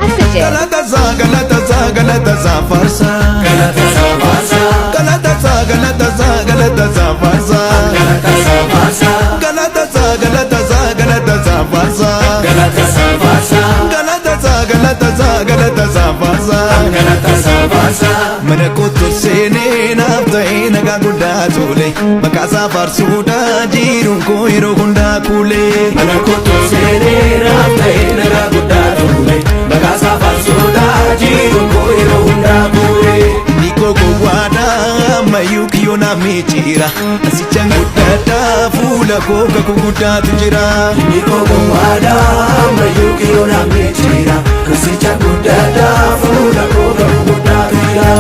Oxygen. Galatasaa galatasaa galatasaa faarsaa. Galatasaa faarsaa. Galatasaa galatasaa galatasaa faarsaa. Galatasaa faarsaa. Galatasaa galatasaa galatasaa faarsaa. Galatasaa faarsaa. Galatasaa galatasaa galatasaa faarsaa. Galatasaa faarsaa. Mana kootu seenee naaf ta'ee nagaa guddaa tole. Maqaasaa faarsuudhaa jiruun koo yeroo hundaa kuulee. Mana kootu seenee naaf ta'ee nagaa guddaa tole. Maqaasaa faarsuudhaa jiruun koo yeroo hundaa kuulee. Nikoo gowwaadhaa ammayyuu kiyyoo naaf miiccira. Asichaan guddaadhaa fuula koo kakuu guddaatu jira. Nikoo gowwaadhaa ammayyuu kiyyoo naaf miiccira. Kosicha guddaadhaa fuula koo kakuu guddaatu jira.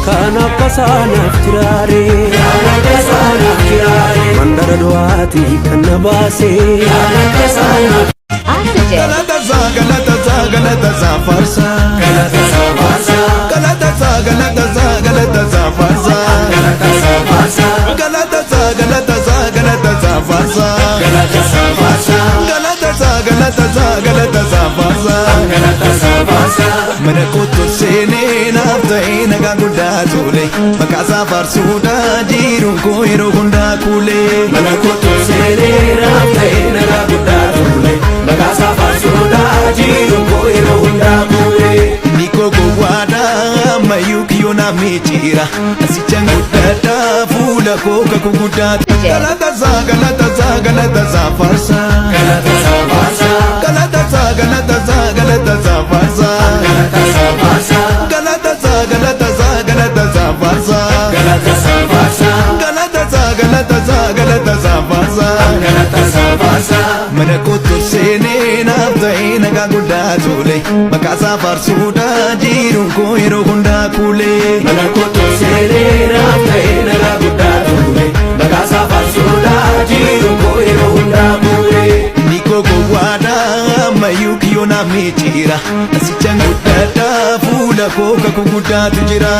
Kan akka saanaaf jiraare. Kan akka saanaaf jiraare. Mandara du'aatii kan na baase. Kan akka saanaaf. Oxygen. Galatasaa galatasaa galatasaa faarsaa. Galatasaa faarsaa. Galatasaa galatasaa galatasaa faarsaa. Galatasaa faarsaa. Galatasaa galatasaa galatasaa faarsaa. Galatasaa faarsaa. Galatasaa galatasaa galatasaa faarsaa. Galatasaa faarsaa. Mana kootu seenee naaf ta'ee nagaa guddaa tole. Maqaasaa faarsuudhaa jiruun koo yeroo hundaa kuulee. Mana kootu seenee naaf ta'ee nagaa guddaa tole. Maqaasaa faarsuudhaa jiruun koo yeroo hundaa kuulee. Nikoo gowwaadhaa ammayyuu kiyyoo naaf miiccira. Asichaan guddaadhaa fuula koo kakuu guddaatu. Galatasaa galatasaa galatasaa faarsaa. Galatasaa faarsaa. Galatasaa galatasaa galatasaa faarsaa. Galatasaa faarsaa. Galatasaa galatasaa galatasaa faarsaa. Galatasaa faarsaa. Galatasaa galatasaa galatasaa faarsaa. Galatasaa faarsaa. Mana kootu seenee naaf ta'ee nagaa guddaa tole. Maqaasaa faarsuudhaa jiruun koo yeroo hundaa kuulee. Mana kootu seenee naaf ta'ee nagaa guddaa tole. Maqaasaa faarsuudhaa jiruun koo yeroo hundaa kuulee. Nikoo gowwaadhaa ammayyuu kiyyoo naaf miiccira. Asichaan guddaadhaa fuula koo kakuu guddaatu jira.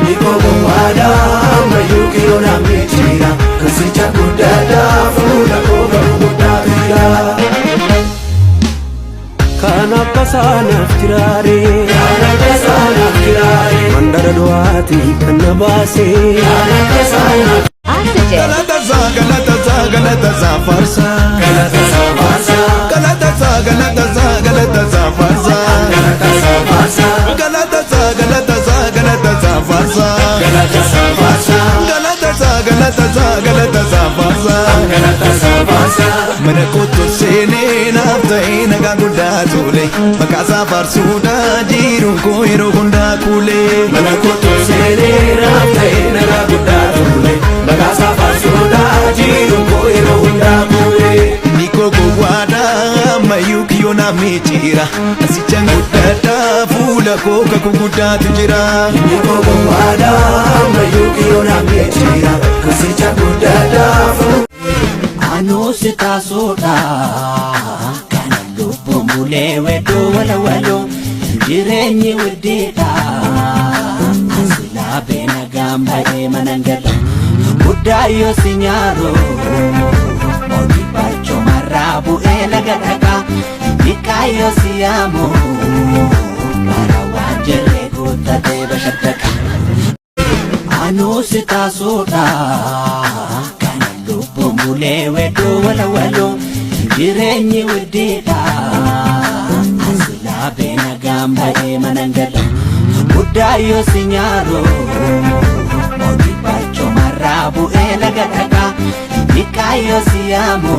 Nikoo gowwaadhaa ammayyuu kiyyoo naaf miiccira. Kosicha guddaadhaa fuula koo kakuu guddaatu jira. Kan akka saanaaf jiraare. Kan akka saanaaf jiraare. Mandara du'aatii kan na baase. Kan akka saanaaf. Oxygen. Galatasaa galatasaa galatasaa faarsaa. Galatasaa faarsaa. Galatasaa galatasaa galatasaa faarsaa. Galatasaa faarsaa. Galatasaa galatasaa galatasaa faarsaa. Galatasaa faarsaa. Galatasaa galatasaa galatasaa faarsaa. Galatasaa faarsaa. Mana kootu seenee naaf ta'ee nagaa guddaa tole. Maqaasaa faarsuudhaa jiruun koo yeroo hundaa kuulee. Mana kootu seenee naaf ta'ee nagaa guddaa tole. Maqaasaa faarsuudhaa jiruun koo yeroo hundaa kuulee. Nikoo gowwaadhaa ammayyuu kiyyoo naaf miiccira. Asichaan guddaadhaa fuula koo kakuu guddaatu jira. Nikoo gowwaadhaa ammayyuu kiyyoo naaf miiccira. Kosicha guddaadhaa fuula. Anuu si taasuudha kana lubbuun bulee wedduu walawaloo jireenyi widdiidha. Asilaa beena gaamba'ee mana gala guddaa yoo si nyaaru olii barcumarraa bu'ee laga dhagaa dhiqaa yoo si yaamu bara waan jirree guuttatee bashaddaqa. Anuu si taasuudha kana lubbuun bulee wedduu walawaloo jireenyi widdiidha. Asilaa beena gaamba'ee mana gala guddaa yoo si nyaaru olii barcumarraa bu'ee laga dhagaa dhiqaa yoo si yaamu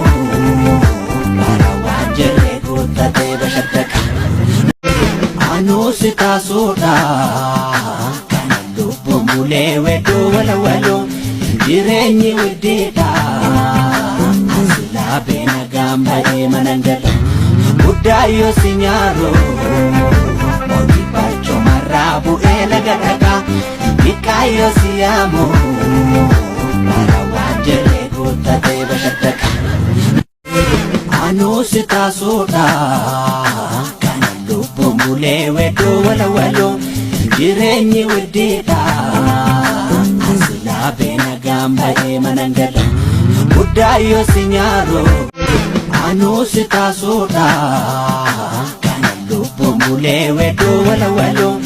bara waan jirree guuttatee bashaddaqa. Anuu si taasuudha kana lubbuun bulee wedduu walawaloo jireenyi widdiidha. Asilaa beena gaamba'ee mana gala guddaa yoo si nyaaru olii barcumarraa bu'ee laga dhagaa dhiqaa yoo si yaamu bara waan jirree guuttatee bashaddaqa. Anuu si taasuudha kana lubbuun bulee wedduu walawaloo jireenyi widdiidha. Asilaa beena gaamba'ee mana gala guddaa yoo si nyaaru anuu si taasuudha. bulee wedduu walawaloo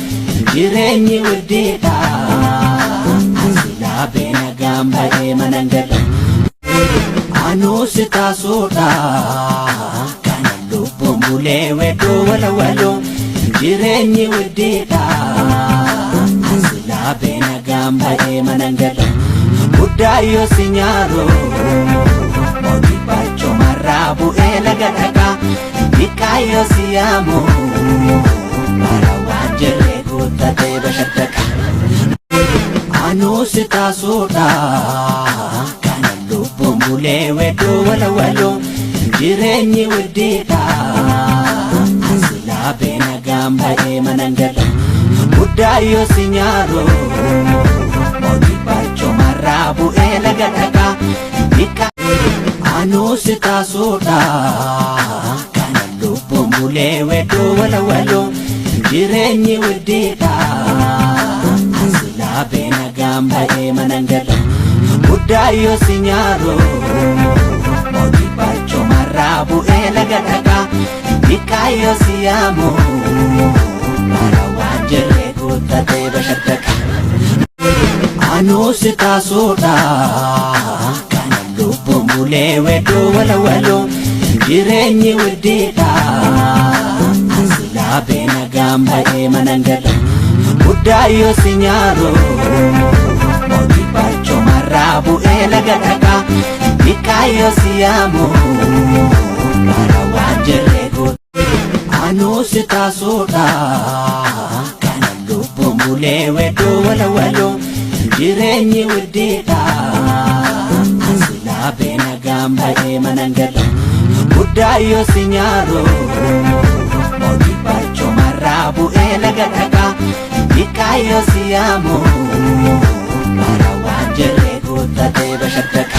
jireenyi widdiidha. Silaa beena gaamba'ee manan gala. Anuu si taasuudha. Kana lubbuun bulee wedduu walawaloo jireenyi widdiidha. Silaa beena gaamba'ee manan gala. Guddaa yoo si nyaaroo mootii barcumarraa bu'ee laga dhagaa xiqqaa yoo si yaamu bara waan jirree guuttatee bashaddaqa. Anuu si taasuudha kana lubbuun bulee wedduu walawaloo jireenyi widdiidha. Silaa beena gaamba'ee manan gala. Guddaa yoo si nyaaroo mootii barcumarraa bu'ee laga dhagaa xiqqaa. Anuu si taasuudha kana lubbuun bulee wedduu walawaloo jireenyi widdiidha. Silaa beena gaamba'ee manan gala. Guddaa yoo si nyaaroo mootii barcumarraa bu'ee laga dhagaa xiqqaa yoo si yaamu bara waan jirree guuttatee bashaddaqa. Anuu si taasuudha kana lubbuun bulee wedduu walawaloo jireenyi widdiidha. Silaa beena gaamba'ee manan gala. Guddaa yoo si nyaaroo mootii barcumarraa bu'ee laga dhagaa xiqqaa yoo si yaamu bara waan jirree guutuu. Anuu si taasuudha kana lubbuun bulee wedduu walawaloo jireenyi widdiidha. Silaa beena gaamba'ee manan gala. Guddaa yoo si nyaaroo mootii barcumarraa bu'ee laga dhagaa xiqqaa yoo si yaamu bara waan jirree guuttatee bashaddaqa.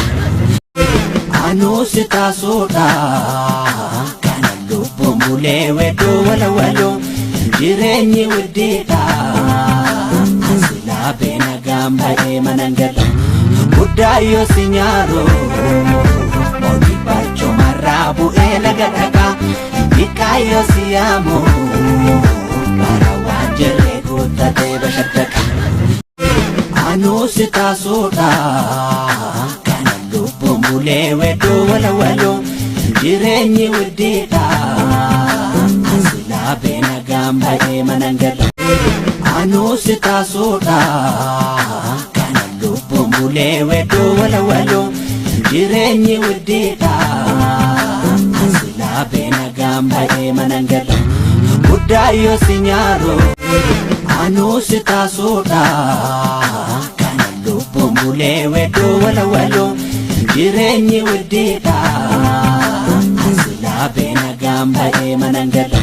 Anuu si taasuudha kana lubbuun bulee wedduu walawaloo jireenyi widdiidha. Silaa beena gaamba'ee manan gala. Guddaa yoo si nyaaroo mootii barcumarraa bu'ee laga dhagaa xiqqaa yoo si yaamu bara waan jirree guuttatee bashaddaqa. Anuu si taasuudha kana lubbuun bulee wedduu walawaloo jireenyi widdiidha. Silaa beena gaamba'ee manan gala. Anuu si taasuudha kana lubbuun bulee wedduu walawaloo jireenyi widdiidha. Silaa beena gaamba'ee manan gala. Guddaa yoo si nyaaroo anuu si taasuudha kana lubbuun bulee wedduu walawaloo jireenyi widdiidha. Silaa beena gaamba'ee manan gala.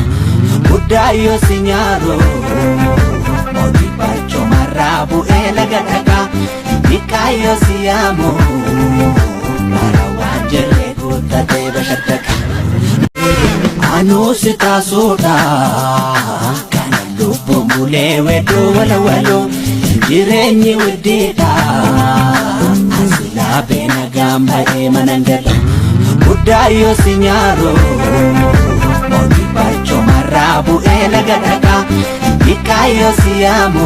Guddaa yoo si nyaaroo mootii barcumarraa bu'ee laga dhagaa xiqqaa yoo si yaamu bara waan jirree guuttatee bashaddaqa. Anuu si taasuudha kana lubbuun bulee wedduu walawaloo jireenyi widdiidha. Silaa beena gaamba'ee manan gala. Guddaa yoo si nyaaroo mootii barcumarraa bu'ee laga dhagaa xiqqaa yoo si yaamu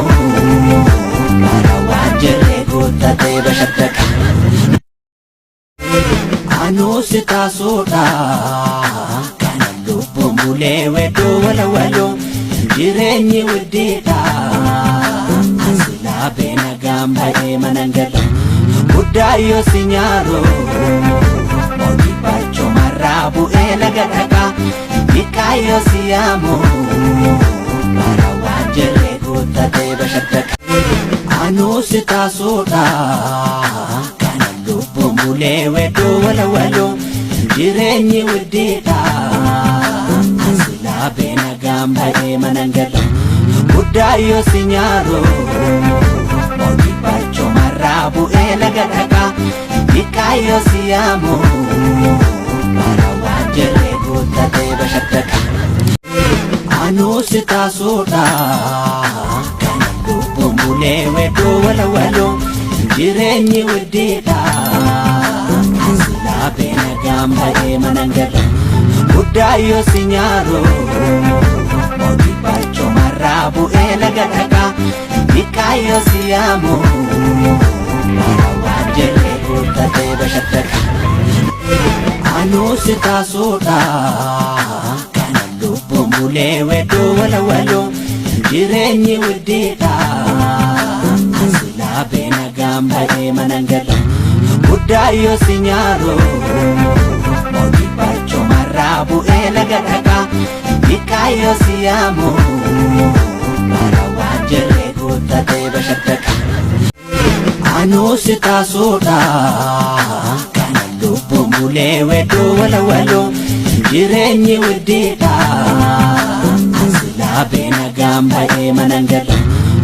bara waan jirree guuttatee bashaddaqa. Anuu si taasuudha kana lubbuun bulee wedduu walawaloo jireenyi widdiidha. Silaa beena gaamba'ee manan gala. Guddaa yoo si nyaaroo mootii barcumarraa bu'ee laga dhagaa xiqqaa yoo si yaamu bara waan jirree guuttatee bashaddaqa. Anuu si taasuudha kana lubbuun bulee wedduu walawaloo jireenyi widdiidha. Silaa beena gaamba'ee manan gala. Guddaa yoo si nyaaroo mootii barcumarraa bu'ee laga dhagaa xiqqaa yoo si yaamu bara waan jirree guuttatee bashaddaqa. Anuu si taasuudha kana lubbuun bulee wedduu walawaloo jireenyi widdiidha. Silaa beena gaamba'ee manan gala. Guddaa yoo si nyaaroo mootii barcumarraa. yaamu bara waan jirre guuttatee bashaddaka. Anuu si taasuudha kana lubbuun bulee wedduu walawaloo jireenyi widdiidha. Silaa beena gaamba'ee manan gala guddaa yoo si nyaaro mootii barcumarraa bu'ee laga dhagaa xiqqaa yoo si yaamu bara waan jirre guuttatee bashaddaka. Anuu si taasuudha kana lubbuun bulee wedduu walawaloo jireenyi widdiidha. Silaa beena gaamba'ee manan gala.